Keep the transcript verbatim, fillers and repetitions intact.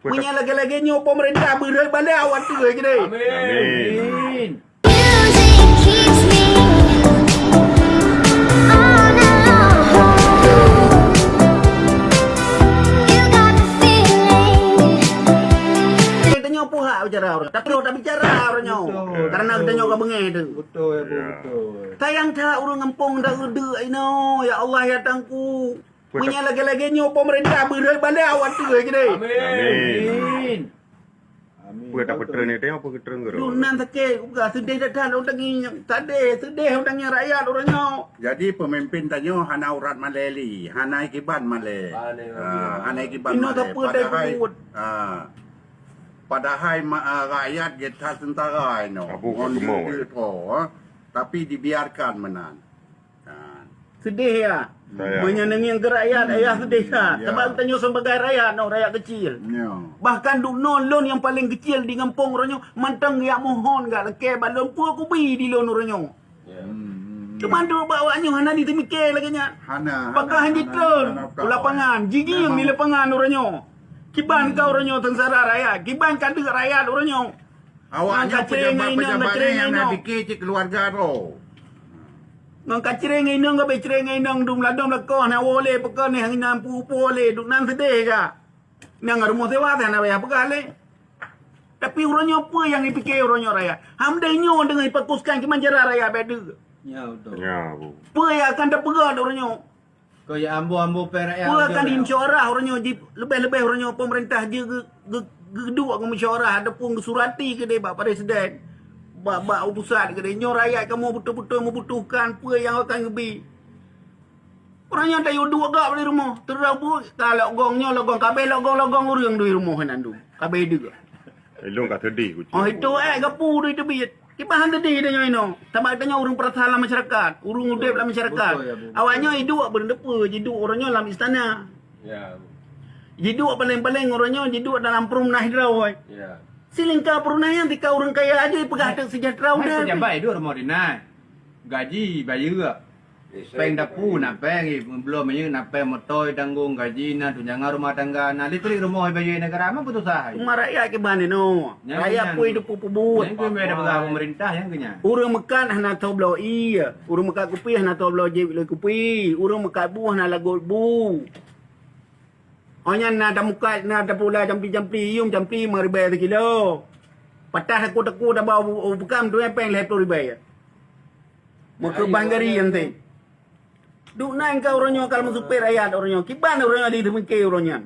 Meunyoe lagèe-lagèe nyoe pemerintah beureuh bala awak tu keudeh. Amin. Music keeps me on and on. You got the feeling. Tanyoe puhak bicara orang. Tapi roh tak bicara orang nyoe. Karena tanyoe ka beungèh tu. Betul ya, Bu, betul. Sayang that ureueng gampông dak geudeuk inoe. Ya Allah ya Tuhanku. Meunyoe lagèe-lagèe nyoe pemerintah beureuh bala awak tu keudeh. Amin. Peue tapeutrön nyoe teuh peue geutreun geuh. Dunan sakét, uga seudeh that-that ureueng tangieng. Sadeh, seudeh ureueng tangieng rakyat ureueng nyoe. Jadi pemimpin tanyoe hana urat malèe lé, hana ikiban malèe. Ah, hana ikiban Inoe malèe. sapeue dai Padahai peubuet. ah, padahai ma- ah, rakyat geuta seutara inoe. Abu Ngon keumau. duit-duit ho, ah. Tapi dibiarkan meunan. Ah. Seudeh ya. Sayang. Meunyoe neungieng keu rakyat, ayah seudeh that. Ya. Sabab tanyoe sebagai rakyat, noh, rakyat kecil. Ya. Bahkan dunoe lôn nyang paleng kecil di gampông uroe nyoe mantong jak mohon gak lakèe bak lôn peue kubi di lôn uroe nyoe. Hmm. Teuma duek bak awak nyoe hana jiteumiké lagèe nyan. Hana. Pakon han jitreun u lapangan, jingieng di lapangan uroe nyoe. Kiban ka uroe nyoe seungsara rakyat, kiban ka deuek rakyat uroe nyoe. Awak Ngon nyoe kacreng ngon inong, pejabat-pejabat kacreng nyang na inong. Fikir cit keluarga droe. Ngon kacreng ngon inong, ka bèk creng ngon inong, dum ladom lakoh, na woe lé peukon, na hana pu-pu lé, dum nan seudeh ka. Nyang rumoh sewa teuh hana payah peugah lé. Tapi uroe nyoe peue nyang jipiké uroe nyoe rakyat? Ham deh nyoe deungon jifokuskan kiban cara rakyat bèk deuek. Ya betul. Ya, Bu. Peue nyang akan tapeugah uroe nyoe? Kau ya ambo-ambo perakyat. Peue akan jimusyawarah uroe nyoe, ji leubeh-leubeh uroe nyoe pemerintah jeuet geu- geu- geuduek ngon musyawarah ataupun geusurati keudeh bak presiden, bak bak pusat keudeh. Nyoe rakyat kamoe beutôi-beutôi meubutuhkan peue nyang akan geubi. Uroe nyoe tayue duek gak di rumoh. Teureubut ka lagong nyoe lagong kabeh lagong-lagong ureueng di rumoh nyan dum. Kabeh deuek. Ilong ka sedih kucing. Oh itu eh gapu di teubiet. Kiban han sedih tanyoe inoe. Sabab tanyoe ureueng peurasa lam masyarakat, ureueng udeb lam masyarakat. Betul, ya, Bu. Awak nyoe jiduek beureundeue peue, jiduek uroe nyoe lam istana. Ya. Jiduek paleng-paleng uroe nyoe jiduek dalam perumnah droe. Ya. Silingka perumnah nyan tika ureueng kaya aja peugah tak sejahtera Hai udah. pejabat itu rumah dinas. Gaji bayar. Peng dapu na peng, eh, belum aja na peng motor tanggong, gaji na, tunjangan rumah tangga na, listrik rumah bayar negara, apa putus asa? Cuma rakyat kiban inoe. Nyan Rakyat nyan. pui depu pebuet. Yang tu ada pegang pemerintah yang kena. Ureueng meukat hana tho bloe ie, ureueng meukat kupi hana tho bloe jép lé kupi, ureueng meukat bu hana lagot bu. Oh nyan na tamukat na tapula campli-campli, yum campli lima ribèe sikilo. Patah takue-takue taba u, u peukam tu nyang peng lhèe ploh ribèe. Meukeubah gari nyan teh. Duek nan ka uroe nyoe kal meusupet rakyat uroe nyoe. Kiban uroe nyoe di teumike uroe nyan.